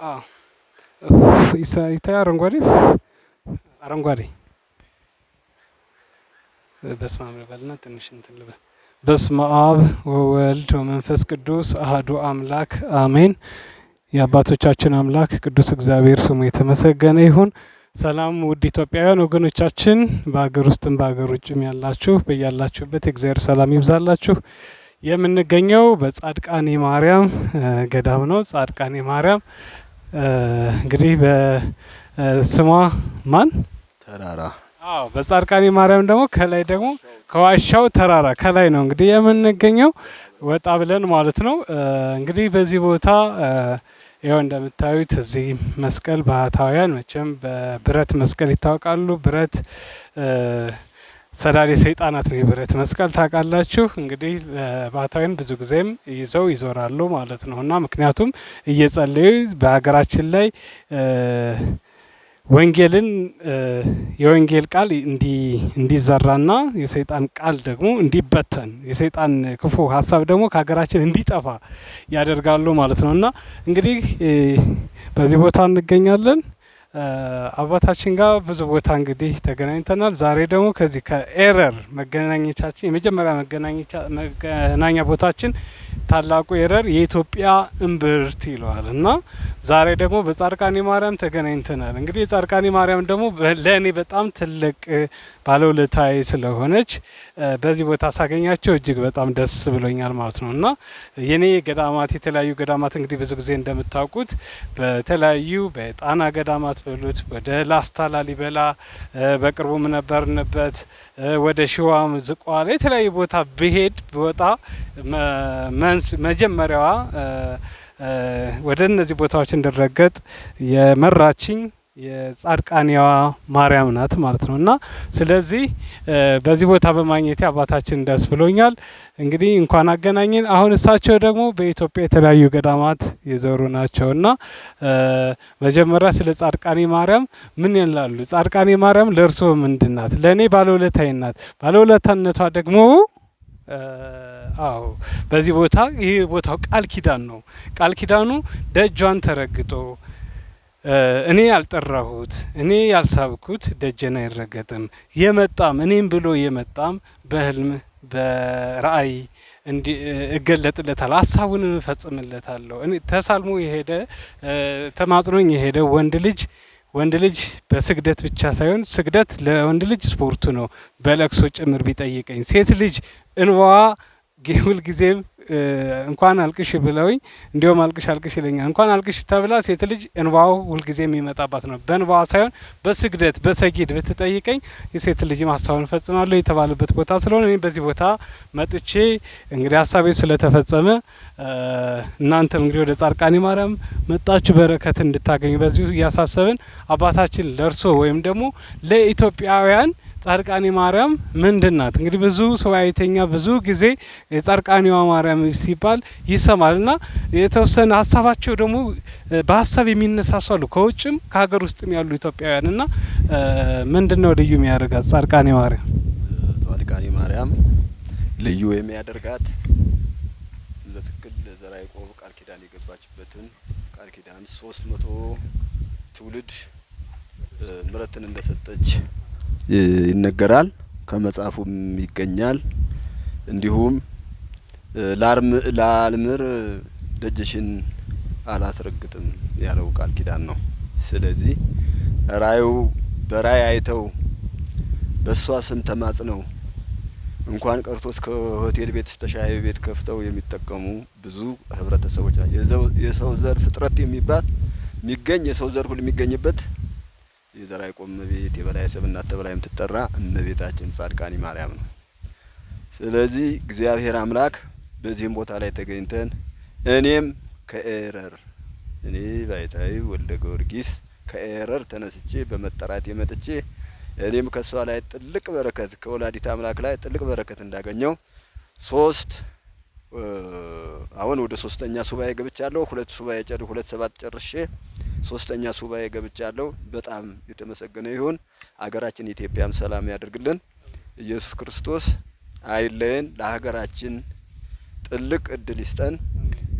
አዎ ይታያል። አረንጓዴ አረንጓዴ። በስመ አብ ልበልና ትንሽ እንትን ልበል። በስመ አብ ወወልድ ወመንፈስ ቅዱስ አህዱ አምላክ አሜን። የአባቶቻችን አምላክ ቅዱስ እግዚአብሔር ስሙ የተመሰገነ ይሁን። ሰላም ውድ ኢትዮጵያውያን ወገኖቻችን፣ በሀገር ውስጥም በሀገር ውጭም ያላችሁ በያላችሁበት የእግዚአብሔር ሰላም ይብዛላችሁ። የምንገኘው በጻድቃኔ ማርያም ገዳም ነው። ጻድቃኔ ማርያም እንግዲህ በስሟ ማን ተራራ? አዎ፣ በጻድቃኔ ማርያም ደግሞ ከላይ ደግሞ ከዋሻው ተራራ ከላይ ነው እንግዲህ የምንገኘው ወጣ ብለን ማለት ነው። እንግዲህ በዚህ ቦታ ይኸው እንደምታዩት እዚህ መስቀል፣ ባህታውያን መቼም በብረት መስቀል ይታወቃሉ። ብረት ሰዳዴ ሰይጣናት ነው የብረት መስቀል ታውቃላችሁ። እንግዲህ ባህታውያን ብዙ ጊዜም ይዘው ይዞራሉ ማለት ነው እና ምክንያቱም እየጸለዩ በሀገራችን ላይ ወንጌልን፣ የወንጌል ቃል እንዲዘራና የሰይጣን ቃል ደግሞ እንዲበተን፣ የሰይጣን ክፉ ሀሳብ ደግሞ ከሀገራችን እንዲጠፋ ያደርጋሉ ማለት ነው እና እንግዲህ በዚህ ቦታ እንገኛለን። አባታችን ጋር ብዙ ቦታ እንግዲህ ተገናኝተናል። ዛሬ ደግሞ ከዚህ ከኤረር መገናኘቻችን የመጀመሪያ መገናኛ ቦታችን ታላቁ ኤረር የኢትዮጵያ እምብርት ይለዋል እና ዛሬ ደግሞ በጻድቃኔ ማርያም ተገናኝተናል። እንግዲህ የጻድቃኔ ማርያም ደግሞ ለእኔ በጣም ትልቅ ባለውለታዬ ስለሆነች በዚህ ቦታ ሳገኛቸው እጅግ በጣም ደስ ብሎኛል ማለት ነው እና የኔ ገዳማት፣ የተለያዩ ገዳማት እንግዲህ ብዙ ጊዜ እንደምታውቁት በተለያዩ በጣና ገዳማት በሉት፣ ወደ ላስታ ላሊበላ በቅርቡ ነበርንበት፣ ወደ ሽዋም ዝቋላ የተለያዩ ቦታ ብሄድ ብወጣ መጀመሪያዋ ወደ እነዚህ ቦታዎች እንድረገጥ የመራችኝ የጻድቃኔዋ ማርያም ናት ማለት ነው እና ስለዚህ በዚህ ቦታ በማግኘቴ አባታችን ደስ ብሎኛል። እንግዲህ እንኳን አገናኘን። አሁን እሳቸው ደግሞ በኢትዮጵያ የተለያዩ ገዳማት የዞሩ ናቸው እና መጀመሪያ ስለ ጻድቃኔ ማርያም ምን ይላሉ? ጻድቃኔ ማርያም ለእርስዎ ምንድን ናት? ለእኔ ባለውለታዬ ናት። ባለውለታነቷ ደግሞ አዎ በዚህ ቦታ ይህ ቦታው ቃል ኪዳን ነው። ቃል ኪዳኑ ደጇን ተረግጦ እኔ ያልጠራሁት እኔ ያልሳብኩት ደጀን አይረገጥም። የመጣም እኔም ብሎ የመጣም በህልም በራእይ እገለጥለታለሁ፣ ሀሳቡን እፈጽምለታለሁ። እኔ ተሳልሞ የሄደ፣ ተማጽኖኝ የሄደ ወንድ ልጅ በስግደት ብቻ ሳይሆን፣ ስግደት ለወንድ ልጅ ስፖርቱ ነው። በለቅሶ ጭምር ቢጠይቀኝ፣ ሴት ልጅ እንባዋ ሁልጊዜም እንኳን አልቅሽ ብለውኝ እንዲሁም አልቅሽ አልቅሽ ይለኛል። እንኳን አልቅሽ ተብላ ሴት ልጅ እንባው ሁልጊዜ የሚመጣባት ነው። በእንባዋ ሳይሆን በስግደት በሰጊድ ብትጠይቀኝ የሴት ልጅ ሀሳቡን እፈጽማለሁ የተባለበት ቦታ ስለሆነ እኔ በዚህ ቦታ መጥቼ እንግዲህ ሀሳቤ ስለተፈጸመ እናንተም እንግዲህ ወደ ጻድቃኔ ማርያም መጣችሁ በረከት እንድታገኙ በዚሁ እያሳሰብን፣ አባታችን ለእርሶ ወይም ደግሞ ለኢትዮጵያውያን ጻድቃኔ ማርያም ምንድን ናት? እንግዲህ ብዙ ሰው አይተኛ ብዙ ጊዜ የጻድቃኔዋ ማርያም ሲባል ይሰማል እና የተወሰነ ሀሳባቸው ደግሞ በሀሳብ የሚነሳሱ አሉ፣ ከውጭም ከሀገር ውስጥም ያሉ ኢትዮጵያውያን። እና ምንድን ነው ልዩ የሚያደርጋት ጻድቃኔ ማርያም? ጻድቃኔ ማርያም ልዩ የሚያደርጋት ለትክክል ለዘርዓ ያዕቆብ ቃል ኪዳን የገባችበትን ቃል ኪዳን 300 ትውልድ ምሕረትን እንደሰጠች ይነገራል። ከመጽሐፉም ይገኛል። እንዲሁም ላልምር ደጅሽን አላስረግጥም ያለው ቃል ኪዳን ነው። ስለዚህ ራእዩ በራእይ አይተው በእሷ ስም ተማጽነው እንኳን ቀርቶ እስከ ሆቴል ቤት እስከ ሻይ ቤት ከፍተው የሚጠቀሙ ብዙ ህብረተሰቦች ናቸው። የሰው ዘር ፍጥረት የሚባል የሚገኝ የሰው ዘር ሁሉ የሚገኝበት የዘርዓ ያዕቆብ እመቤት የበላይ ሰብእናት ተብላ የምትጠራ እመቤታችን ጻድቃኔ ማርያም ነው። ስለዚህ እግዚአብሔር አምላክ በዚህም ቦታ ላይ ተገኝተን እኔም ከኤረር፣ እኔ ባይታዊ ወልደ ጊዮርጊስ ከኤረር ተነስቼ በመጠራቴ መጥቼ እኔም ከሷ ላይ ጥልቅ በረከት፣ ከወላዲት አምላክ ላይ ጥልቅ በረከት እንዳገኘው ሶስት አሁን ወደ ሶስተኛ ሱባኤ ገብቻለሁ። ሁለት ሱባኤ ሁለት ሰባት ጨርሼ ሶስተኛ ሱባኤ ገብቻለሁ። በጣም የተመሰገነ ይሁን። አገራችን ኢትዮጵያም ሰላም ያደርግልን። ኢየሱስ ክርስቶስ አይለየን። ለሀገራችን ጥልቅ እድል ይስጠን።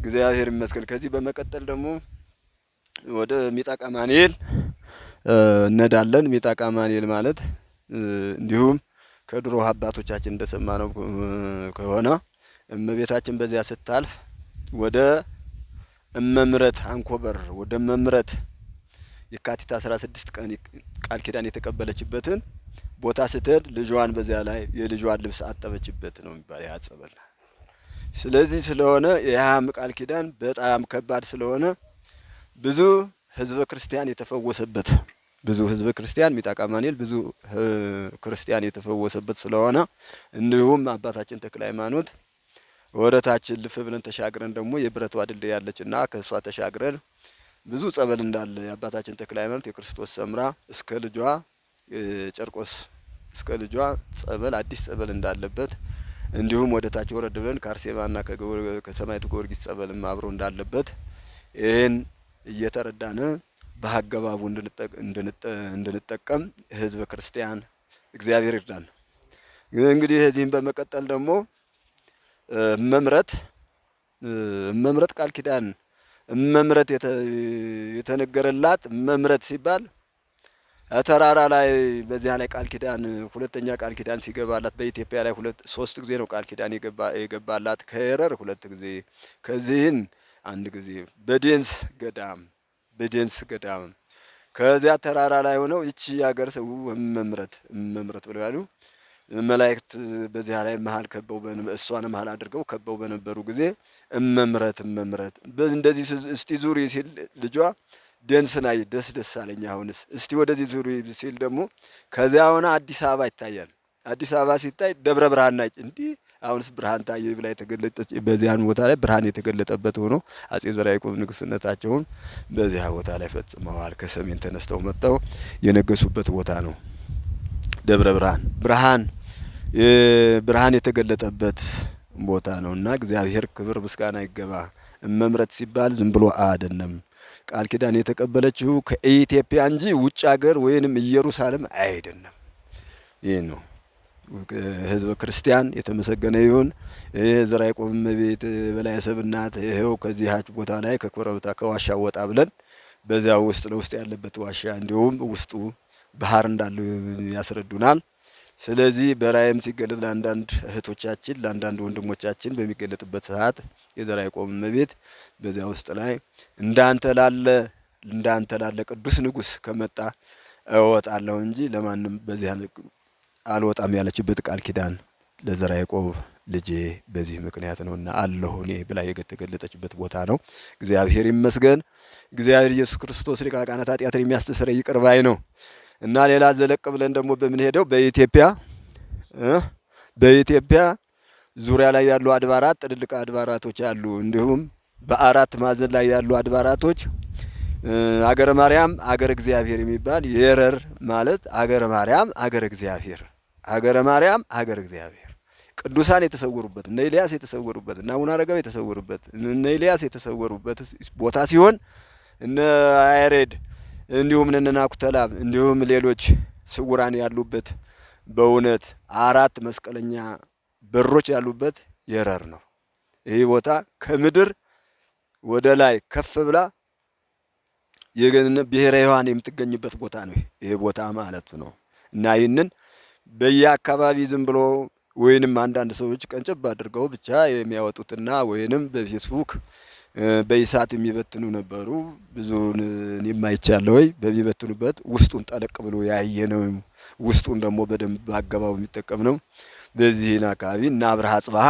እግዚአብሔር ይመስገን። ከዚህ በመቀጠል ደግሞ ወደ ሚጣቃ ማንኤል እንሄዳለን። ሚጣቃ ማንኤል ማለት እንዲሁም ከድሮ አባቶቻችን እንደሰማነው ከሆነ እመቤታችን በዚያ ስታልፍ ወደ እመምረት አንኮበር ወደ እመምረት የካቲት 16 ቀን ቃል ኪዳን የተቀበለችበትን ቦታ ስትሄድ ልጇን በዚያ ላይ የልጇን ልብስ አጠበችበት ነው የሚባል ያ ጸበል። ስለዚህ ስለሆነ ያም ቃል ኪዳን በጣም ከባድ ስለሆነ ብዙ ህዝበ ክርስቲያን የተፈወሰበት፣ ብዙ ህዝበ ክርስቲያን ሚጣቃ ማንኤል ብዙ ክርስቲያን የተፈወሰበት ስለሆነ፣ እንዲሁም አባታችን ተክለ ሃይማኖት ወደታችን ልፍ ብለን ተሻግረን ደግሞ የብረቷ ድልድይ ያለችና ከእሷ ተሻግረን ብዙ ጸበል እንዳለ፣ የአባታችን ተክለ ሃይማኖት፣ የክርስቶስ ሰምራ እስከ ልጇ ጨርቆስ እስከ ልጇ ጸበል አዲስ ጸበል እንዳለበት፣ እንዲሁም ወደ ታች ወረድ ብለን ከአርሴማና ከሰማዕቱ ጊዮርጊስ ጸበልም አብሮ እንዳለበት ይህን እየተረዳን በአገባቡ እንድንጠቀም ህዝበ ክርስቲያን እግዚአብሔር ይርዳን። እንግዲህ እዚህም በመቀጠል ደግሞ መምረት መምረት ቃል ኪዳን መምረት የተነገረላት፣ መምረት ሲባል ተራራ ላይ በዚያ ላይ ቃል ኪዳን ሁለተኛ ቃል ኪዳን ሲገባላት፣ በኢትዮጵያ ላይ ሁለት ሶስት ጊዜ ነው ቃል ኪዳን የገባላት። ከኤረር ሁለት ጊዜ፣ ከዚህን አንድ ጊዜ በዴንስ ገዳም፣ በዴንስ ገዳም ከዚያ ተራራ ላይ ሆነው ይቺ ሀገር ሰው መምረት መምረት ብለው ያሉ መላእክት በዚያ ላይ መሀል ከበው እሷን መሀል አድርገው ከበው በነበሩ ጊዜ እመምረት እመምረት እንደዚህ እስቲ ዙሪ ሲል ልጇ ደንስናይ ደስ ደስ አለኝ። አሁንስ እስቲ ወደዚህ ዙሪ ሲል ደግሞ ከዚያ ሆነ አዲስ አበባ ይታያል። አዲስ አበባ ሲታይ ደብረ ብርሃን ናች። እንዲህ አሁንስ ብርሃን ታየ ብላ የተገለጠች በዚያን ቦታ ላይ ብርሃን የተገለጠበት ሆኖ አጼ ዘርዓ ያዕቆብ ንግስነታቸውን በዚያ ቦታ ላይ ፈጽመዋል። ከሰሜን ተነስተው መጥተው የነገሱበት ቦታ ነው። ደብረ ብርሃን ብርሃን ብርሃን የተገለጠበት ቦታ ነውና እግዚአብሔር ክብር ምስጋና ይገባ። እመምረት ሲባል ዝም ብሎ አይደለም። ቃል ኪዳን የተቀበለችው ከኢትዮጵያ እንጂ ውጭ ሀገር ወይንም ኢየሩሳሌም አይደለም። ይህ ነው። ህዝበ ክርስቲያን የተመሰገነ ይሁን። ዘርዓ ያዕቆብ እመቤት በላይ ሰብናት ይኸው ከዚህች ቦታ ላይ ከኮረብታ ከዋሻ ወጣ ብለን በዚያ ውስጥ ለውስጥ ያለበት ዋሻ እንዲሁም ውስጡ ባህር እንዳለው ያስረዱናል። ስለዚህ በራእይም ሲገለጥ ለአንዳንድ እህቶቻችን ለአንዳንድ ወንድሞቻችን በሚገለጥበት ሰዓት የዘርዓ ያዕቆብ እመቤት በዚያ ውስጥ ላይ እንዳንተ ላለ ቅዱስ ንጉስ ከመጣ እወጣለሁ እንጂ ለማንም በዚያ አልወጣም ያለችበት ቃል ኪዳን ለዘርዓ ያዕቆብ ልጄ በዚህ ምክንያት ነውና አለሁ እኔ ብላ የተገለጠችበት ቦታ ነው። እግዚአብሔር ይመስገን። እግዚአብሔር ኢየሱስ ክርስቶስ ሊቀ ካህናት ኃጢአትን የሚያስተሰርይ ይቅር ባይ ነው። እና ሌላ ዘለቅ ብለን ደግሞ በምንሄደው በኢትዮጵያ ዙሪያ ላይ ያሉ አድባራት ትልልቅ አድባራቶች አሉ። እንዲሁም በአራት ማዕዘን ላይ ያሉ አድባራቶች አገረ ማርያም አገረ እግዚአብሔር የሚባል፣ የረር ማለት አገረ ማርያም አገረ እግዚአብሔር፣ አገረ ማርያም አገረ እግዚአብሔር ቅዱሳን የተሰወሩበት፣ እነ ኤልያስ የተሰወሩበት፣ እነ አቡነ አረጋዊ የተሰወሩበት፣ እነ ኤልያስ የተሰወሩበት ቦታ ሲሆን እነ ያሬድ እንዲሁም እነ ናኩቶ ለአብ እንዲሁም ሌሎች ስውራን ያሉበት፣ በእውነት አራት መስቀለኛ በሮች ያሉበት የረር ነው። ይህ ቦታ ከምድር ወደ ላይ ከፍ ብላ ብሔረ ሕያዋን የምትገኝበት ቦታ ነው። ይሄ ቦታ ማለት ነው። እና ይህንን በየአካባቢ ዝም ብሎ ወይንም አንዳንድ ሰዎች ቀንጨብ አድርገው ብቻ የሚያወጡትና ወይንም በፌስቡክ በኢሳት የሚበትኑ ነበሩ። ብዙውን እኔም አይቻለሁ። ወይ በሚበትኑበት ውስጡን ጠለቅ ብሎ ያየ ነው። ውስጡን ደግሞ በደንብ በአገባቡ የሚጠቀም ነው። በዚህን አካባቢ እና አብርሃ አጽብሃ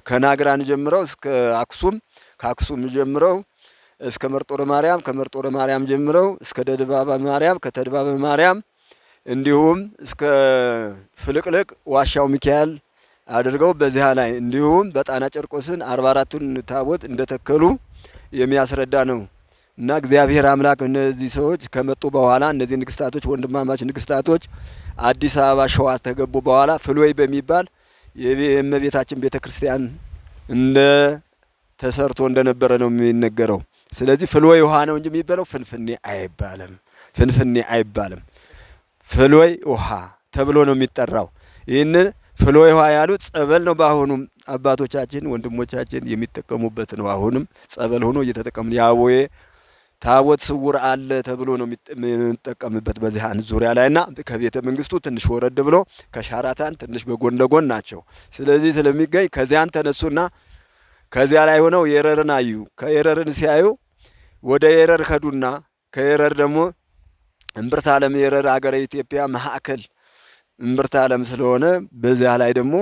ከናግራን ጀምረው እስከ አክሱም፣ ከአክሱም ጀምረው እስከ መርጦረ ማርያም፣ ከመርጦረ ማርያም ጀምረው እስከ ተድባበ ማርያም፣ ከተድባበ ማርያም እንዲሁም እስከ ፍልቅልቅ ዋሻው ሚካኤል አድርገው በዚያ ላይ እንዲሁም በጣና ጨርቆስን 44ቱን ታቦት እንደተከሉ የሚያስረዳ ነው። እና እግዚአብሔር አምላክ እነዚህ ሰዎች ከመጡ በኋላ እነዚህ ንግስታቶች ወንድማማች ንግስታቶች አዲስ አበባ ሸዋ ተገቡ በኋላ ፍሎይ በሚባል የእመቤታችን ቤተክርስቲያን እንደ ተሰርቶ እንደነበረ ነው የሚነገረው። ስለዚህ ፍሎይ ውሃ ነው እንጂ የሚባለው ፍንፍኔ አይባልም። ፍንፍኔ አይባልም። ፍሎይ ውሃ ተብሎ ነው የሚጠራው። ይህንን ፍሎ ውሃ ያሉት ጸበል ነው። በአሁኑም አባቶቻችን ወንድሞቻችን የሚጠቀሙበት ነው። አሁንም ጸበል ሆኖ እየተጠቀምን የአቦዬ ታቦት ስውር አለ ተብሎ ነው የምንጠቀምበት በዚህ አንድ ዙሪያ ላይና ከቤተ መንግስቱ ትንሽ ወረድ ብሎ ከሻራታን ትንሽ በጎን ለጎን ናቸው። ስለዚህ ስለሚገኝ ከዚያን ተነሱና ከዚያ ላይ ሆነው የረርን አዩ። ከየረርን ሲያዩ ወደ የረር ከዱና ከየረር ደግሞ እምብርት ዓለም የረር አገረ ኢትዮጵያ ማዕከል እምብርት ዓለም ስለሆነ በዚያ ላይ ደግሞ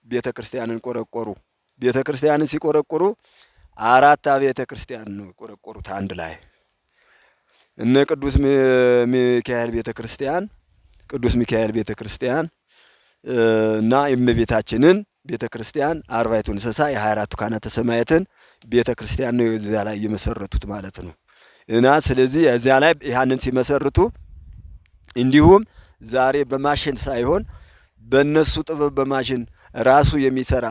ቤተ ክርስቲያንን ቆረቆሩ። ቤተ ክርስቲያንን ሲቆረቆሩ አራት አብያተ ክርስቲያን ነው የቆረቆሩት አንድ ላይ እነ ቅዱስ ሚካኤል ቤተ ክርስቲያን፣ ቅዱስ ሚካኤል ቤተ ክርስቲያን እና የእመቤታችንን ቤተ ክርስቲያን፣ አርባዕቱ እንስሳ የ24ቱ ካህናተ ሰማያትን ቤተ ክርስቲያን ነው እዚያ ላይ የመሰረቱት ማለት ነው። እና ስለዚህ እዚያ ላይ ያንን ሲመሰርቱ እንዲሁም ዛሬ በማሽን ሳይሆን በእነሱ ጥበብ በማሽን ራሱ የሚሰራ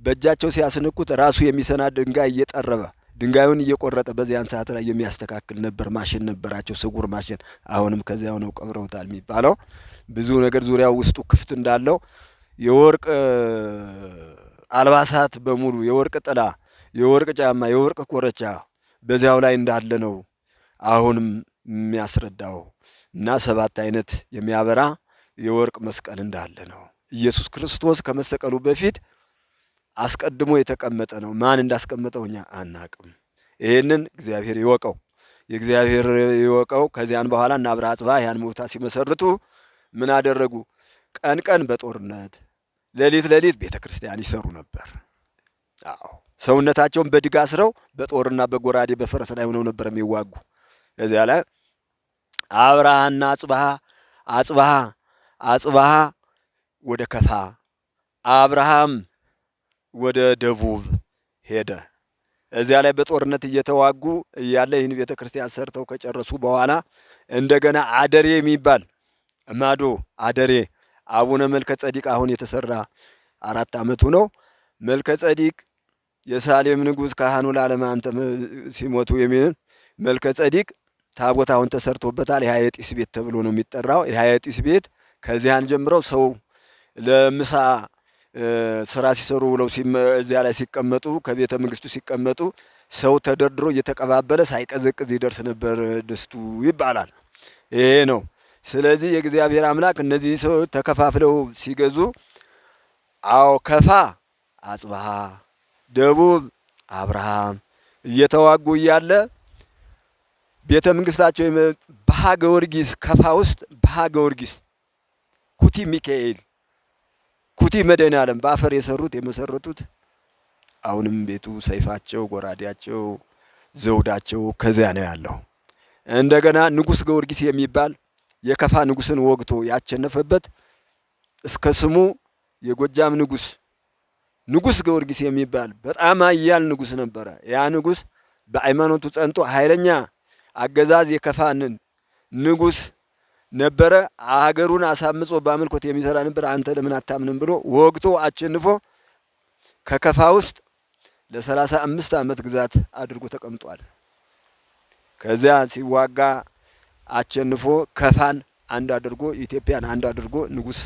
በእጃቸው ሲያስንኩት ራሱ የሚሰና ድንጋይ እየጠረበ ድንጋዩን እየቆረጠ በዚያን ሰዓት ላይ የሚያስተካክል ነበር። ማሽን ነበራቸው፣ ስውር ማሽን። አሁንም ከዚያው ነው ቀብረውታል የሚባለው። ብዙ ነገር ዙሪያው ውስጡ ክፍት እንዳለው የወርቅ አልባሳት በሙሉ የወርቅ ጥላ፣ የወርቅ ጫማ፣ የወርቅ ኮረቻ በዚያው ላይ እንዳለ ነው አሁንም የሚያስረዳው እና 7 አይነት የሚያበራ የወርቅ መስቀል እንዳለ ነው። ኢየሱስ ክርስቶስ ከመሰቀሉ በፊት አስቀድሞ የተቀመጠ ነው። ማን እንዳስቀመጠው እኛ አናቅም። ይሄንን እግዚአብሔር ይወቀው፣ የእግዚአብሔር ይወቀው። ከዚያን በኋላ እና አብርሃ አጽብሃ ያን ቦታ ሲመሰርቱ ምን አደረጉ? ቀን ቀን በጦርነት ሌሊት ሌሊት ቤተክርስቲያን ይሰሩ ነበር። አዎ ሰውነታቸውን በድጋ አስረው በጦርና በጎራዴ በፈረስ ላይ ሆነው ነበር የሚዋጉ። ከዚያ ላይ አብርሃና አጽብሃ አጽብሃ አጽብሃ ወደ ከፋ፣ አብርሃም ወደ ደቡብ ሄደ። እዚያ ላይ በጦርነት እየተዋጉ እያለ ይህን ቤተክርስቲያን ሰርተው ከጨረሱ በኋላ እንደገና አደሬ የሚባል ማዶ አደሬ አቡነ መልከ ጸዲቅ አሁን የተሰራ 4 ዓመቱ ነው። መልከ ጸዲቅ የሳሌም ንጉስ ካህኑ ለዓለም አንተ ሲሞቱ የሚል መልከ ጸዲቅ ታቦት አሁን ተሰርቶበታል። ያ የጢስ ቤት ተብሎ ነው የሚጠራው። ያ የጢስ ቤት ከዚያን ጀምረው ሰው ለምሳ ስራ ሲሰሩ ውለው እዚያ ላይ ሲቀመጡ ከቤተ መንግስቱ ሲቀመጡ ሰው ተደርድሮ እየተቀባበለ ሳይቀዘቅዝ ይደርስ ነበር ድስቱ ይባላል። ይሄ ነው። ስለዚህ የእግዚአብሔር አምላክ እነዚህ ሰው ተከፋፍለው ሲገዙ አዎ ከፋ አጽብሃ፣ ደቡብ አብርሃም እየተዋጉ እያለ ቤተ መንግስታቸው ባሃ ጊዮርጊስ ከፋ ውስጥ ባሃ ጊዮርጊስ ኩቲ ሚካኤል ኩቲ መድኃኔዓለም በአፈር የሰሩት የመሰረቱት አሁንም ቤቱ ሰይፋቸው፣ ጎራዴያቸው፣ ዘውዳቸው ከዚያ ነው ያለው። እንደገና ንጉስ ጊዮርጊስ የሚባል የከፋ ንጉስን ወግቶ ያቸነፈበት እስከ ስሙ የጎጃም ንጉስ ንጉስ ጊዮርጊስ የሚባል በጣም ኃያል ንጉስ ነበረ። ያ ንጉስ በሃይማኖቱ ጸንቶ ኃይለኛ አገዛዝ የከፋንን ንጉስ ነበረ። ሀገሩን አሳምጾ በአምልኮት የሚሰራ ነበር። አንተ ለምን አታምንም ብሎ ወግቶ አቸንፎ ከከፋ ውስጥ ለ35 ዓመት ግዛት አድርጎ ተቀምጧል። ከዚያ ሲዋጋ አቸንፎ ከፋን አንድ አድርጎ ኢትዮጵያን አንድ አድርጎ ንጉስ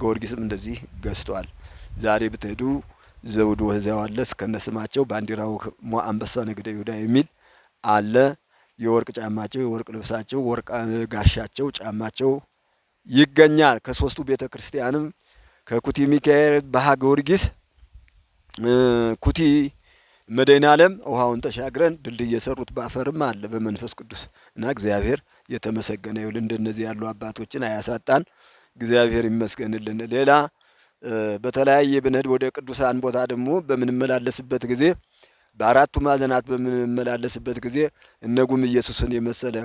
ጊዮርጊስም እንደዚህ ገዝቷል። ዛሬ ብትሄዱ ዘውዱ እዚያው አለ እስከነስማቸው ባንዲራው አንበሳ ነገደ ይሁዳ የሚል አለ። የወርቅ ጫማቸው፣ የወርቅ ልብሳቸው፣ ወርቅ ጋሻቸው፣ ጫማቸው ይገኛል። ከሶስቱ ቤተክርስቲያንም ከኩቲ ሚካኤል፣ ባሃ ጊዮርጊስ፣ ኩቲ መድኃኔዓለም ውሃውን ተሻግረን ድልድይ የሰሩት ባፈርም አለ በመንፈስ ቅዱስ እና እግዚአብሔር የተመሰገነ ይሁን። እንደነዚህ ያሉ አባቶችን አያሳጣን፣ እግዚአብሔር ይመስገንልን። ሌላ በተለያየ ብንሄድ ወደ ቅዱሳን ቦታ ደግሞ በምንመላለስበት ጊዜ በአራቱ ማዕዘናት በምንመላለስበት ጊዜ እነጉም ኢየሱስን የመሰለ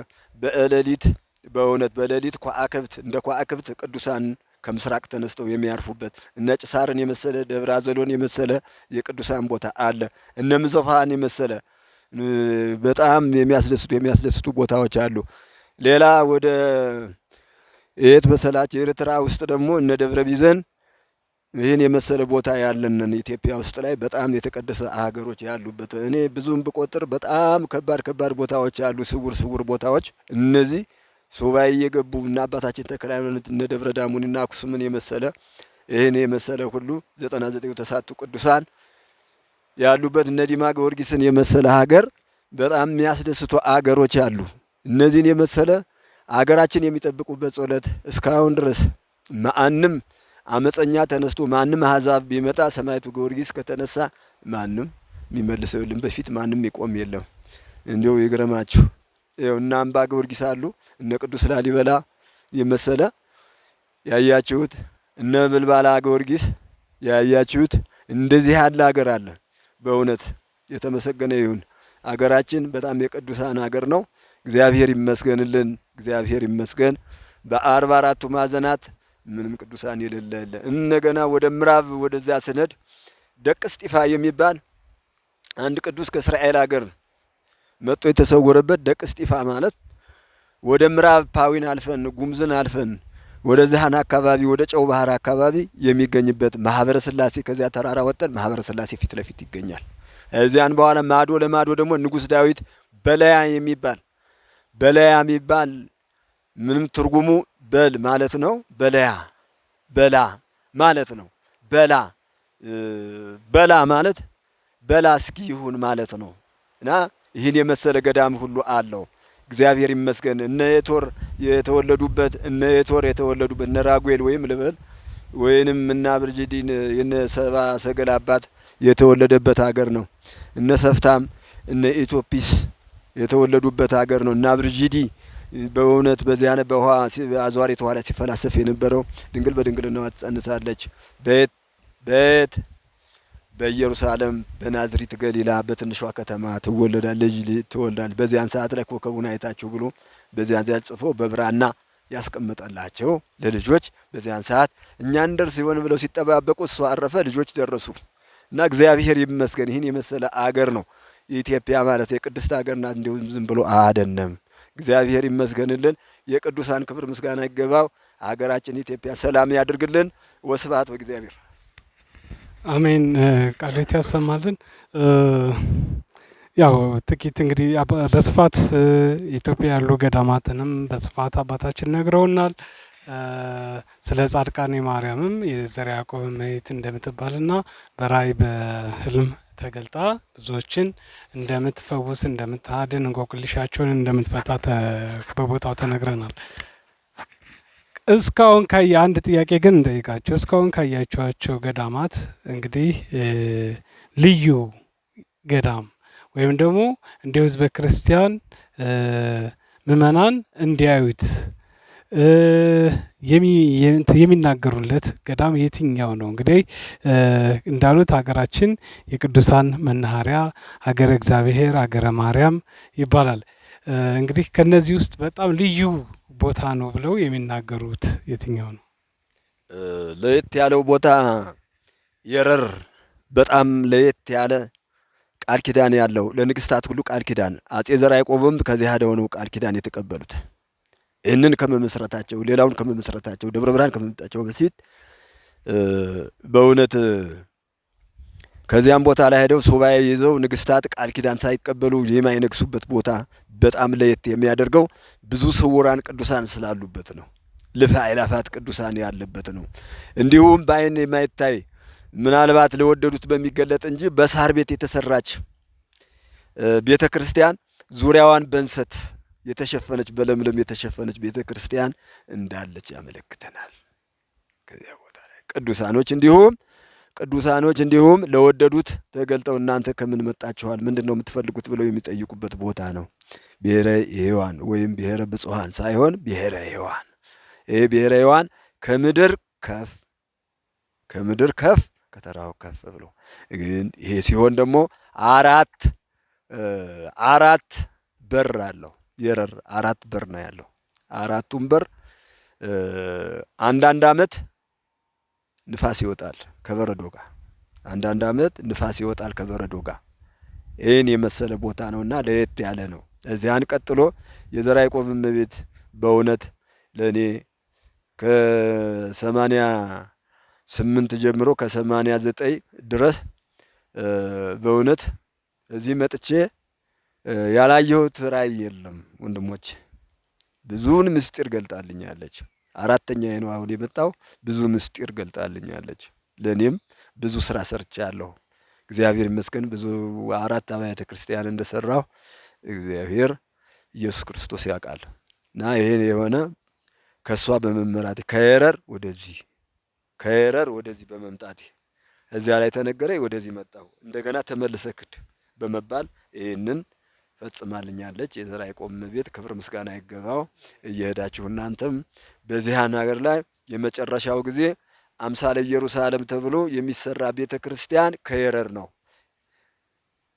በሌሊት በእውነት በሌሊት ከዋክብት እንደ ከዋክብት ቅዱሳን ከምስራቅ ተነስተው የሚያርፉበት እነ ጭሳርን የመሰለ ደብረ አዘሎን የመሰለ የቅዱሳን ቦታ አለ። እነ ምጽፋን የመሰለ በጣም የሚያስደስቱ የሚያስደስቱ ቦታዎች አሉ። ሌላ ወደ የት መሰላችሁ? ኤርትራ ውስጥ ደግሞ እነ ደብረ ቢዘን ይህን የመሰለ ቦታ ያለንን ኢትዮጵያ ውስጥ ላይ በጣም የተቀደሰ ሀገሮች ያሉበት እኔ ብዙም ብቆጥር በጣም ከባድ ከባድ ቦታዎች አሉ፣ ስውር ስውር ቦታዎች። እነዚህ ሱባኤ እየገቡ እና አባታችን ተክለ ሃይማኖት እነ ደብረ ዳሞን እና አክሱምን የመሰለ ይህን የመሰለ ሁሉ 99ቱ ተሳቱ ቅዱሳን ያሉበት እነ ዲማ ጊዮርጊስን የመሰለ ሀገር በጣም የሚያስደስቱ አገሮች አሉ። እነዚህን የመሰለ አገራችን የሚጠብቁበት ጸሎት እስካሁን ድረስ ማንም አመፀኛ ተነስቶ ማንም አሕዛብ ቢመጣ ሰማዕቱ ጊዮርጊስ ከተነሳ ማንም የሚመልሰው የለም። በፊት ማንም ይቆም የለም። እንዲው ይግረማችሁ። ይኸው እነ አምባ ጊዮርጊስ አሉ፣ እነ ቅዱስ ላሊበላ የመሰለ ያያችሁት፣ እነ ብልባላ ጊዮርጊስ ያያችሁት፣ እንደዚህ ያለ ሀገር አለ። በእውነት የተመሰገነ ይሁን። አገራችን በጣም የቅዱሳን ሀገር ነው። እግዚአብሔር ይመስገንልን። እግዚአብሔር ይመስገን። በ44ቱ ማዕዘናት ምንም ቅዱሳን የሌለ የለ። እንደገና ወደ ምዕራብ ወደዚያ ስነድ ደቅ እስጢፋ የሚባል አንድ ቅዱስ ከእስራኤል ሀገር መጥቶ የተሰወረበት ደቅ እስጢፋ ማለት ወደ ምዕራብ ፓዊን አልፈን ጉምዝን አልፈን ወደዚያን አካባቢ ወደ ጨው ባህር አካባቢ የሚገኝበት ማህበረ ስላሴ ከዚያ ተራራ ወጠን ማህበረ ስላሴ ፊት ለፊት ይገኛል። እዚያን በኋላ ማዶ ለማዶ ደግሞ ንጉስ ዳዊት በለያ የሚባል በለያ የሚባል ምንም ትርጉሙ በል ማለት ነው። በለያ በላ ማለት ነው። በላ በላ ማለት በላ እስኪ ይሁን ማለት ነው። እና ይህን የመሰለ ገዳም ሁሉ አለው። እግዚአብሔር ይመስገን። እነ የቶር የተወለዱበት እነ የቶር የተወለዱበት እነ ራጉኤል ወይም ልበል ወይንም እና ብርጅዲን የነ ሰባ ሰገል አባት የተወለደበት ሀገር ነው። እነ ሰፍታም እነ ኢትዮፒስ የተወለዱበት ሀገር ነው። እና ብርጅዲ በእውነት በዚያ በውሃ አዟሪት ውሃ ላይ ሲፈላሰፍ የነበረው ድንግል በድንግልናዋ ትጸንሳለች። በየት በየት በኢየሩሳሌም በናዝሪት ገሊላ በትንሿ ከተማ ትወለዳለች ትወልዳለች። በዚያን ሰዓት ላይ ኮከቡን አይታችሁ ብሎ በዚያን ሰዓት ጽፎ በብራና ያስቀመጠላቸው ለልጆች በዚያን ሰዓት እኛ እንደርስ ይሆን ብለው ሲጠባበቁ እሱ አረፈ፣ ልጆች ደረሱ። እና እግዚአብሔር ይመስገን ይህን የመሰለ አገር ነው ኢትዮጵያ ማለት የቅድስት ሀገር ናት። እንዲሁም ዝም ብሎ አደለም። እግዚአብሔር ይመስገንልን። የቅዱሳን ክብር ምስጋና ይገባው። ሀገራችን ኢትዮጵያ ሰላም ያድርግልን። ወስብሐት ለእግዚአብሔር። አሜን። ቃልዎት ያሰማልን። ያው ጥቂት እንግዲህ በስፋት ኢትዮጵያ ያሉ ገዳማትንም በስፋት አባታችን ነግረውናል። ስለ ጻድቃኔ ማርያምም የዘርዓ ያዕቆብ እመቤት እንደምትባልና በራእይ በህልም ተገልጣ ብዙዎችን እንደምትፈውስ፣ እንደምታድን፣ እንቆቅልሻቸውን እንደምትፈታ በቦታው ተነግረናል። እስካሁን ካየ አንድ ጥያቄ ግን እንጠይቃቸው። እስካሁን ካያችኋቸው ገዳማት እንግዲህ ልዩ ገዳም ወይም ደግሞ እንደ ህዝበ ክርስቲያን ምእመናን እንዲያዩት የሚናገሩለት ገዳም የትኛው ነው? እንግዲህ እንዳሉት ሀገራችን የቅዱሳን መናኸሪያ ሀገረ እግዚአብሔር ሀገረ ማርያም ይባላል። እንግዲህ ከነዚህ ውስጥ በጣም ልዩ ቦታ ነው ብለው የሚናገሩት የትኛው ነው? ለየት ያለው ቦታ የረር በጣም ለየት ያለ ቃል ኪዳን ያለው ለንግስታት ሁሉ ቃል ኪዳን አጼ ዘርዓ ያዕቆብም ከዚህ ሄደው ነው ቃል ኪዳን የተቀበሉት። ይህንን ከመመስረታቸው ሌላውን ከመመስረታቸው ደብረ ብርሃን ከመምጣቸው በፊት በእውነት ከዚያም ቦታ ላይ ሄደው ሱባኤ ይዘው ንግስታት ቃል ኪዳን ሳይቀበሉ የማይነግሱበት ቦታ በጣም ለየት የሚያደርገው ብዙ ስውራን ቅዱሳን ስላሉበት ነው። ልፈ አእላፋት ቅዱሳን ያለበት ነው። እንዲሁም በዓይን የማይታይ ምናልባት ለወደዱት በሚገለጥ እንጂ በሳር ቤት የተሰራች ቤተ ክርስቲያን ዙሪያዋን በእንሰት የተሸፈነች በለምለም የተሸፈነች ቤተ ክርስቲያን እንዳለች ያመለክተናል። ከዚያ ቦታ ላይ ቅዱሳኖች እንዲሁም ለወደዱት ተገልጠው እናንተ ከምን መጣችኋል? ምንድን ነው የምትፈልጉት? ብለው የሚጠይቁበት ቦታ ነው። ብሔረ ሕያዋን ወይም ብሔረ ብፁዓን ሳይሆን ብሔረ ሕያዋን። ይህ ብሔረ ሕያዋን ከምድር ከፍ ከምድር ከፍ ከተራው ከፍ ብሎ ግን ይሄ ሲሆን ደግሞ አራት አራት በር አለው። የረር አራት በር ነው ያለው። አራቱም በር አንዳንድ አመት ንፋስ ይወጣል ከበረዶ ጋር። አንዳንድ አመት ንፋስ ይወጣል ከበረዶ ጋር። ይህን የመሰለ ቦታ ነውና ለየት ያለ ነው። እዚያን ቀጥሎ የዘርዓ ያዕቆብ እመቤት በእውነት ለእኔ ከ88 ጀምሮ ከ89 ድረስ በእውነት እዚህ መጥቼ ያላየሁት ራእይ የለም። ወንድሞች ብዙውን ምስጢር ገልጣልኛለች። አራተኛ ነው አሁን የመጣው። ብዙ ምስጢር ገልጣልኛለች። ለእኔም ብዙ ስራ ሰርቻለሁ። እግዚአብሔር ይመስገን ብዙ 4 አብያተ ክርስቲያን እንደሰራሁ እግዚአብሔር ኢየሱስ ክርስቶስ ያውቃል። እና ይሄ የሆነ ከእሷ በመመራቴ ከኤረር ወደዚህ ከኤረር ወደዚህ በመምጣቴ እዚያ ላይ ተነገረ፣ ወደዚህ መጣሁ። እንደገና ተመልሰህ ክድ በመባል ይህንን ፈጽማልኛለች። የዘርዓ ያዕቆብ እመቤት ክብር ምስጋና ይገባው። እየሄዳችሁ እናንተም በዚህ ሀገር ላይ የመጨረሻው ጊዜ አምሳለ ኢየሩሳሌም ተብሎ የሚሰራ ቤተ ክርስቲያን ከኤረር ነው።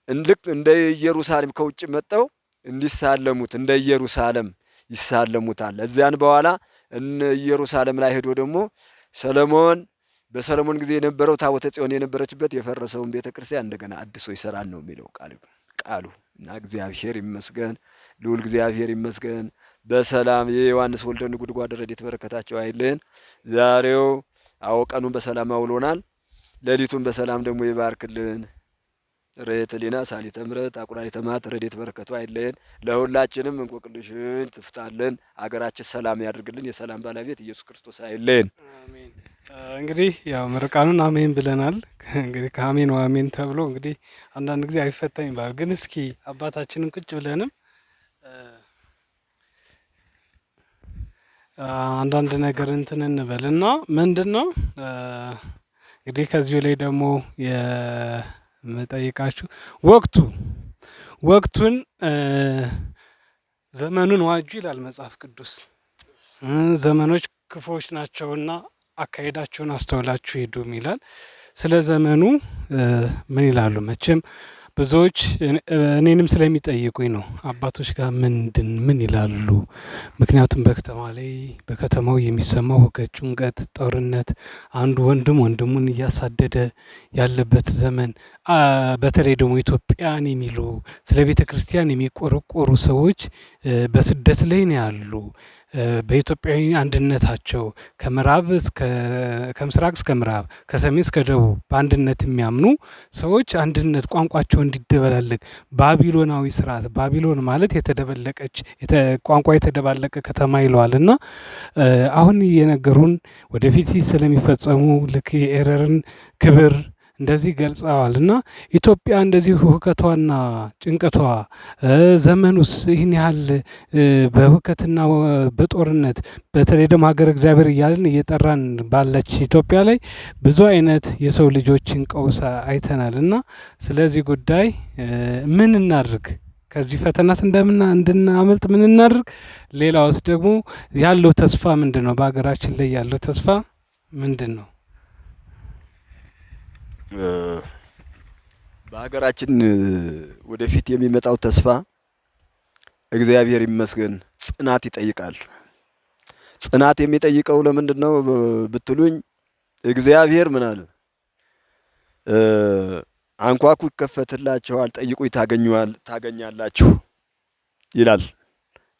ልክ እንደ ኢየሩሳሌም ከውጭ መጠው እንዲሳለሙት እንደ ኢየሩሳሌም ይሳለሙታል። እዚያን በኋላ እነ ኢየሩሳሌም ላይ ሄዶ ደግሞ ሰለሞን በሰለሞን ጊዜ የነበረው ታቦተ ጽዮን የነበረችበት የፈረሰውን ቤተ ክርስቲያን እንደገና አድሶ ይሰራል ነው የሚለው ቃሉ። እና እግዚአብሔር ይመስገን፣ ልዑል እግዚአብሔር ይመስገን። በሰላም የዮሐንስ ወልደ ነጎድጓድ ረድኤት በረከታቸው አይለየን። ዛሬው አዎ ቀኑን በሰላም አውሎናል። ሌሊቱን በሰላም ደግሞ ይባርክልን። ርኅት ኅሊና ሳሊተ ምሕረት አቁራሪተ መዓት ረድኤት በረከቱ አይለየን። ለሁላችንም እንቆቅልሽን ትፍታልን። አገራችን ሰላም ያድርግልን። የሰላም ባለቤት ኢየሱስ ክርስቶስ አይለየን። አሜን። እንግዲህ ያው ምርቃኑን አሜን ብለናል። እንግዲህ ከአሜን አሜን ተብሎ እንግዲህ አንዳንድ ጊዜ አይፈታም ይባላል። ግን እስኪ አባታችንን ቁጭ ብለንም አንዳንድ ነገር እንትን እንበልና ምንድነው እንግዲህ ከዚሁ ላይ ደግሞ የምጠይቃችሁ ወቅቱን ዘመኑን ዋጁ ይላል መጽሐፍ ቅዱስ። ዘመኖች ክፉዎች ናቸውና አካሄዳቸውን አስተውላችሁ ሂዱም ይላል። ስለ ዘመኑ ምን ይላሉ? መቼም ብዙዎች እኔንም ስለሚጠይቁኝ ነው። አባቶች ጋር ምን ይላሉ? ምክንያቱም በከተማ ላይ በከተማው የሚሰማው ሁከት፣ ጭንቀት፣ ጦርነት፣ አንዱ ወንድም ወንድሙን እያሳደደ ያለበት ዘመን፣ በተለይ ደግሞ ኢትዮጵያን የሚሉ ስለ ቤተክርስቲያን የሚቆረቆሩ ሰዎች በስደት ላይ ነው ያሉ። በኢትዮጵያዊ አንድነታቸው ከምዕራብ እስከ ከምስራቅ እስከ ምዕራብ ከሰሜን እስከ ደቡብ በአንድነት የሚያምኑ ሰዎች አንድነት ቋንቋቸው እንዲደበላለቅ ባቢሎናዊ ስርዓት፣ ባቢሎን ማለት የተደበለቀች ቋንቋ የተደባለቀ ከተማ ይለዋል። እና አሁን የነገሩን ወደፊት ስለሚፈጸሙ ልክ የኤረርን ክብር እንደዚህ ገልጸዋል። እና ኢትዮጵያ እንደዚህ ሁከቷና ጭንቀቷ ዘመኑስ ይህን ያህል በሁከትና በጦርነት በተለይ ደግሞ ሀገር እግዚአብሔር እያልን እየጠራን ባለች ኢትዮጵያ ላይ ብዙ አይነት የሰው ልጆችን ቀውስ አይተናል። እና ስለዚህ ጉዳይ ምን እናድርግ? ከዚህ ፈተናስ እንድናመልጥ ምን እናድርግ? ሌላውስ ደግሞ ያለው ተስፋ ምንድነው? በሀገራችን ላይ ያለው ተስፋ ምንድነው? በሀገራችን ወደፊት የሚመጣው ተስፋ እግዚአብሔር ይመስገን ጽናት ይጠይቃል። ጽናት የሚጠይቀው ለምንድነው ብትሉኝ፣ እግዚአብሔር ምን አለ? አንኳኩ ይከፈትላችኋል፣ ጠይቁ ታገኛላችሁ ይላል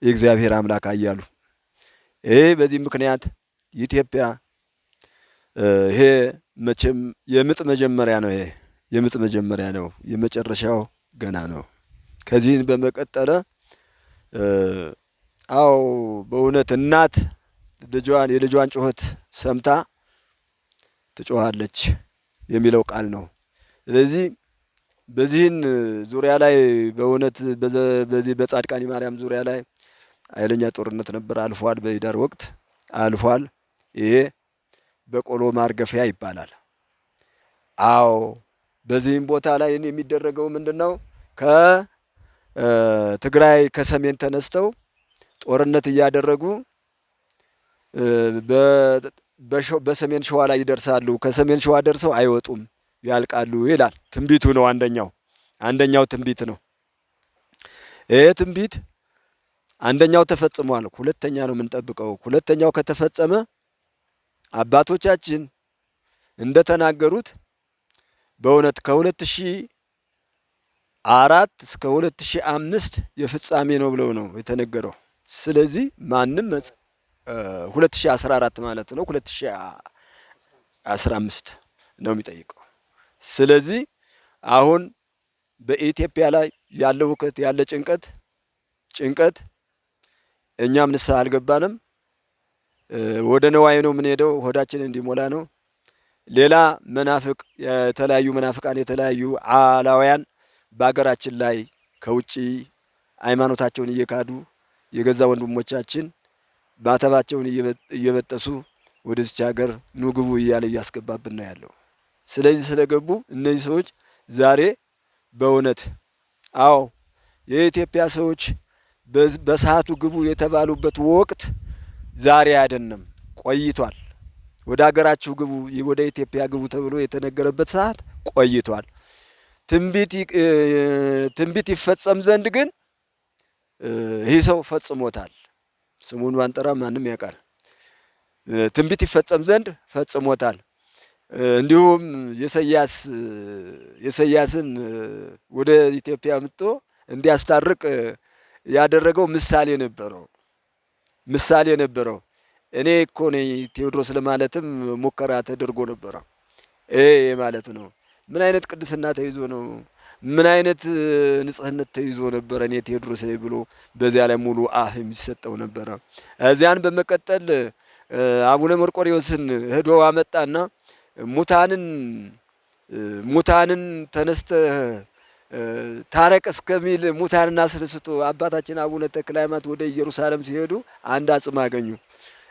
የእግዚአብሔር አምላክ አያሉ። ይሄ በዚህ ምክንያት ኢትዮጵያ ይሄ መቼም የምጥ መጀመሪያ ነው። ይሄ የምጥ መጀመሪያ ነው። የመጨረሻው ገና ነው። ከዚህ በመቀጠለ አዎ በእውነት እናት ልጇን የልጇን ጩኸት ሰምታ ትጮሃለች የሚለው ቃል ነው። ስለዚህ በዚህን ዙሪያ ላይ በእውነት በዚህ በጻድቃኔ ማርያም ዙሪያ ላይ ኃይለኛ ጦርነት ነበር። አልፏል። በሂዳር ወቅት አልፏል። ይሄ በቆሎ ማርገፊያ ይባላል። አዎ በዚህም ቦታ ላይ የሚደረገው ምንድነው? ከትግራይ ከሰሜን ተነስተው ጦርነት እያደረጉ በሰሜን ሸዋ ላይ ይደርሳሉ። ከሰሜን ሸዋ ደርሰው አይወጡም፣ ያልቃሉ ይላል ትንቢቱ ነው። አንደኛው ትንቢት ነው። ይሄ ትንቢት አንደኛው ተፈጽሟል። ሁለተኛ ነው የምንጠብቀው። ሁለተኛው ከተፈጸመ አባቶቻችን እንደተናገሩት በእውነት ከ2004 እስከ 2005 የፍጻሜ ነው ብለው ነው የተነገረው። ስለዚህ ማንም 2014 ማለት ነው 2015 ነው የሚጠይቀው። ስለዚህ አሁን በኢትዮጵያ ላይ ያለው ሁከት ያለ ጭንቀት እኛም ንስሐ አልገባንም። ወደ ነዋይ ነው የምንሄደው፣ ሆዳችን እንዲሞላ ነው። ሌላ መናፍቅ፣ የተለያዩ መናፍቃን፣ የተለያዩ አላውያን በሀገራችን ላይ ከውጪ ሃይማኖታቸውን እየካዱ የገዛ ወንድሞቻችን ማተባቸውን እየበጠሱ ወደዚች ሀገር ኑ ግቡ እያለ እያስገባብን ነው ያለው። ስለዚህ ስለገቡ እነዚህ ሰዎች ዛሬ በእውነት አዎ የኢትዮጵያ ሰዎች በሰዓቱ ግቡ የተባሉበት ወቅት ዛሬ አይደለም፣ ቆይቷል። ወደ ሀገራችሁ ግቡ፣ ወደ ኢትዮጵያ ግቡ ተብሎ የተነገረበት ሰዓት ቆይቷል። ትንቢት ይፈጸም ዘንድ ግን ይህ ሰው ፈጽሞታል። ስሙን ባንጠራ ማንም ያውቃል። ትንቢት ይፈጸም ዘንድ ፈጽሞታል። እንዲሁም የኢሳያስን ወደ ኢትዮጵያ መጥቶ እንዲያስታርቅ ያደረገው ምሳሌ ነበረው፣ ምሳሌ ነበረው። እኔ እኮ ነኝ ቴዎድሮስ ለማለትም ሙከራ ተደርጎ ነበረ። ይሄ ማለት ነው። ምን አይነት ቅድስና ተይዞ ነው? ምን አይነት ንጽህነት ተይዞ ነበረ? እኔ ቴዎድሮስ ነኝ ብሎ በዚያ ላይ ሙሉ አፍ የሚሰጠው ነበረ። እዚያን በመቀጠል አቡነ መርቆሬዎስን ሄዶ አመጣና ሙታንን ሙታንን ተነስተ ታረቅ እስከሚል ሙታንን አስነስቶ አባታችን አቡነ ተክለ ሃይማኖት ወደ ኢየሩሳሌም ሲሄዱ አንድ አጽም አገኙ።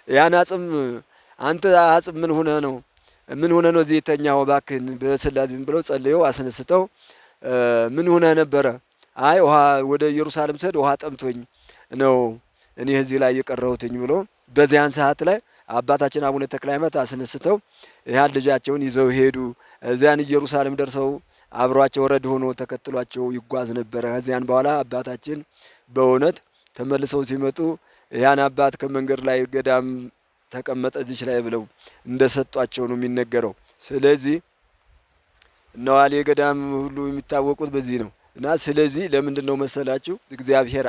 ያን አጽም አንተ አጽም ምን ሆነህ ነው? ምን ሆነህ ነው እዚህ የተኛው? እባክህን በስላሴ ብለው ጸልየው አስነስተው ምን ሆነህ ነበረ? አይ ውሃ ወደ ኢየሩሳሌም ስሄድ ውሃ ጠምቶኝ ነው እኔ እዚህ ላይ የቀረሁትኝ ብሎ በዚያን ሰዓት ላይ አባታችን አቡነ ተክለ ሃይማኖት አስነስተው ያን ልጃቸውን ይዘው ሄዱ። እዚያን ኢየሩሳሌም ደርሰው አብሯቸው ረድ ሆኖ ተከትሏቸው ይጓዝ ነበረ። ከዚያን በኋላ አባታችን በእውነት ተመልሰው ሲመጡ ያን አባት ከመንገድ ላይ ገዳም ተቀመጠ እዚች ላይ ብለው እንደሰጧቸው ነው የሚነገረው። ስለዚህ እነዋሌ ገዳም ሁሉ የሚታወቁት በዚህ ነው። እና ስለዚህ ለምንድን ነው መሰላችሁ እግዚአብሔር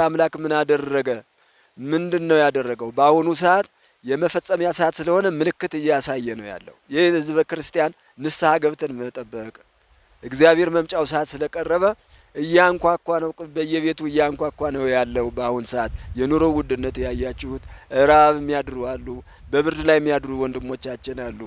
አምላክ ምን አደረገ? ምንድን ነው ያደረገው? በአሁኑ ሰዓት የመፈጸሚያ ሰዓት ስለሆነ ምልክት እያሳየ ነው ያለው። ይህ ህዝበ ክርስቲያን ንስሐ ገብተን መጠበቅ፣ እግዚአብሔር መምጫው ሰዓት ስለቀረበ እያንኳኳ ነው፣ በየቤቱ እያንኳኳ ነው ያለው። በአሁን ሰዓት የኑሮ ውድነት ያያችሁት፣ ራብ የሚያድሩ አሉ፣ በብርድ ላይ የሚያድሩ ወንድሞቻችን አሉ።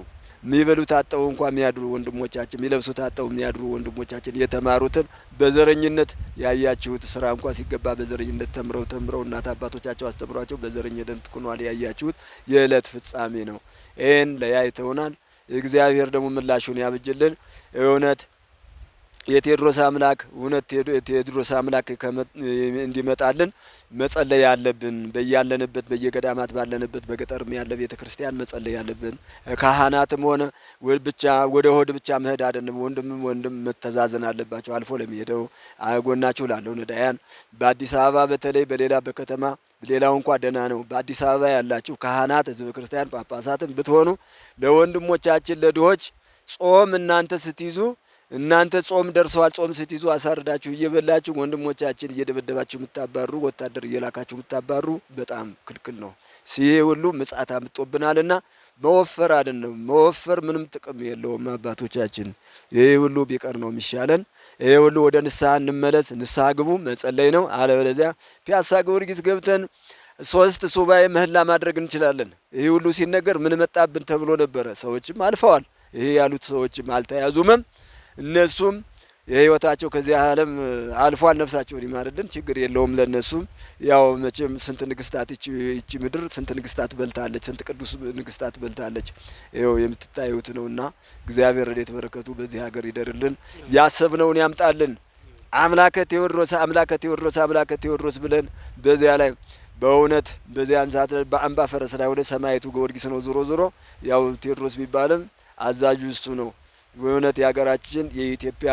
የሚበሉት አጠው እንኳ የሚያድሩ ወንድሞቻችን፣ የሚለብሱት አጠው የሚያድሩ ወንድሞቻችን፣ የተማሩትን በዘረኝነት ያያችሁት፣ ስራ እንኳ ሲገባ በዘረኝነት ተምረው ተምረው እናት አባቶቻቸው አስተምሯቸው በዘረኝነት ሆኗል። ያያችሁት የዕለት ፍጻሜ ነው። ይህን ለያይተውናል። እግዚአብሔር ደግሞ ምላሹን ያብጅልን። እውነት የቴዎድሮስ አምላክ፣ እውነት የቴዎድሮስ አምላክ እንዲመጣልን መጸለይ ያለብን በያለንበት፣ በየገዳማት ባለንበት፣ በገጠርም ያለ ቤተ ክርስቲያን መጸለይ ያለብን ካህናትም ሆነ ብቻ ወደ ሆድ ብቻ መሄድ አይደለም። ወንድምም ወንድም መተዛዘን አለባቸው። አልፎ ለሚሄደው ጎናችሁ ላለው ነዳያን በአዲስ አበባ በተለይ በሌላ በከተማ ሌላው እንኳ ደህና ነው። በአዲስ አበባ ያላችሁ ካህናት፣ ህዝበ ክርስቲያን፣ ጳጳሳትም ብትሆኑ ለወንድሞቻችን ለድሆች ጾም እናንተ ስትይዙ፣ እናንተ ጾም ደርሰዋል፣ ጾም ስትይዙ አሳርዳችሁ እየበላችሁ ወንድሞቻችን እየደበደባችሁ የምታባሩ፣ ወታደር እየላካችሁ የምታባሩ በጣም ክልክል ነው። ይሄ ሁሉ ምጽአት አምጦብናልና መወፈር አይደለም፣ መወፈር ምንም ጥቅም የለውም። አባቶቻችን ይሄ ሁሉ ቢቀር ነው የሚሻለን። ይሄ ሁሉ ወደ ንስሐ እንመለስ፣ ንስሐ ግቡ፣ መጸለይ ነው። አለበለዚያ ፒያሳ ጊዮርጊስ ገብተን 3 ሱባኤ ምህላ ማድረግ እንችላለን። ይሄ ሁሉ ሲነገር ምን መጣብን ተብሎ ነበረ። ሰዎችም አልፈዋል። ይሄ ያሉት ሰዎችም አልተያዙምም። እነሱም የህይወታቸው ከዚህ ዓለም አልፏል። ነፍሳቸውን ይማርልን፣ ችግር የለውም ለነሱም። ያው መቼም ስንት ንግስታት ይቺ ምድር ስንት ንግስታት በልታለች፣ ስንት ቅዱስ ንግስታት በልታለች። ይኸው የምትታዩት ነውና እግዚአብሔር ረድኤት በረከቱ በዚህ ሀገር ይደርልን፣ ያሰብነውን ያምጣልን። አምላከ ቴዎድሮስ፣ አምላከ ቴዎድሮስ፣ አምላከ ቴዎድሮስ ብለን በዚያ ላይ በእውነት በዚያን ሰዓት በአምባ ፈረስ ላይ ወደ ሰማይቱ ጊዮርጊስ ነው። ዞሮ ዞሮ ያው ቴዎድሮስ ቢባልም አዛዡ እሱ ነው። በእውነት የሀገራችን የኢትዮጵያ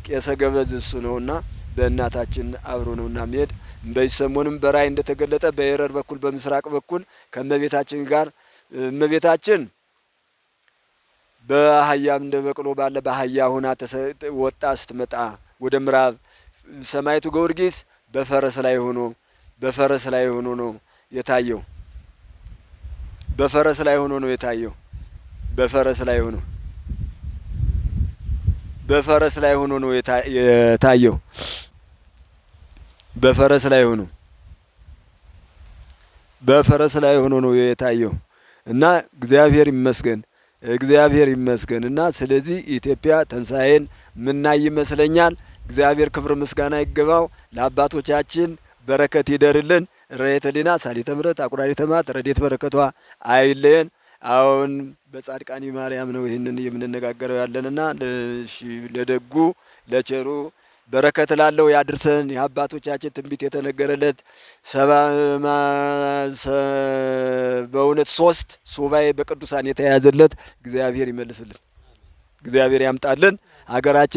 ቄሰ ገበዝ እሱ ነውና በእናታችን አብሮ ነውና የሚሄድ። በዚህ ሰሞንም በራእይ እንደተገለጠ በኤረር በኩል በምስራቅ በኩል ከእመቤታችን ጋር፣ እመቤታችን በአህያም እንደ በቅሎ ባለ በአህያ ሆና ወጣ ስትመጣ ወደ ምዕራብ፣ ሰማይቱ ጊዮርጊስ በፈረስ ላይ ሆኖ ነው የታየው። በፈረስ ላይ ሆኖ ነው የታየው። በፈረስ ላይ ሆኖ ነው የታየው። በፈረስ ላይ ሆኖ በፈረስ ላይ ሆኖ ነው የታየው እና እግዚአብሔር ይመስገን፣ እግዚአብሔር ይመስገን። እና ስለዚህ ኢትዮጵያ ትንሣኤን ምናይ ይመስለኛል። እግዚአብሔር ክብር ምስጋና ይገባው። ለአባቶቻችን በረከት ይደርልን። ረድኤተ ሕሊና ሳሊተ ምሕረት አቁራሪተ መዓት ረድኤት በረከቷ አይለየን። አሁን በጻድቃኒ ማርያም ነው ይህንን የምንነጋገረው ያለንና ለደጉ ለቸሩ በረከት ላለው ያድርሰን። የአባቶቻችን ትንቢት የተነገረለት በእውነት 3 ሱባኤ በቅዱሳን የተያዘለት እግዚአብሔር ይመልስልን፣ እግዚአብሔር ያምጣልን ሀገራችን።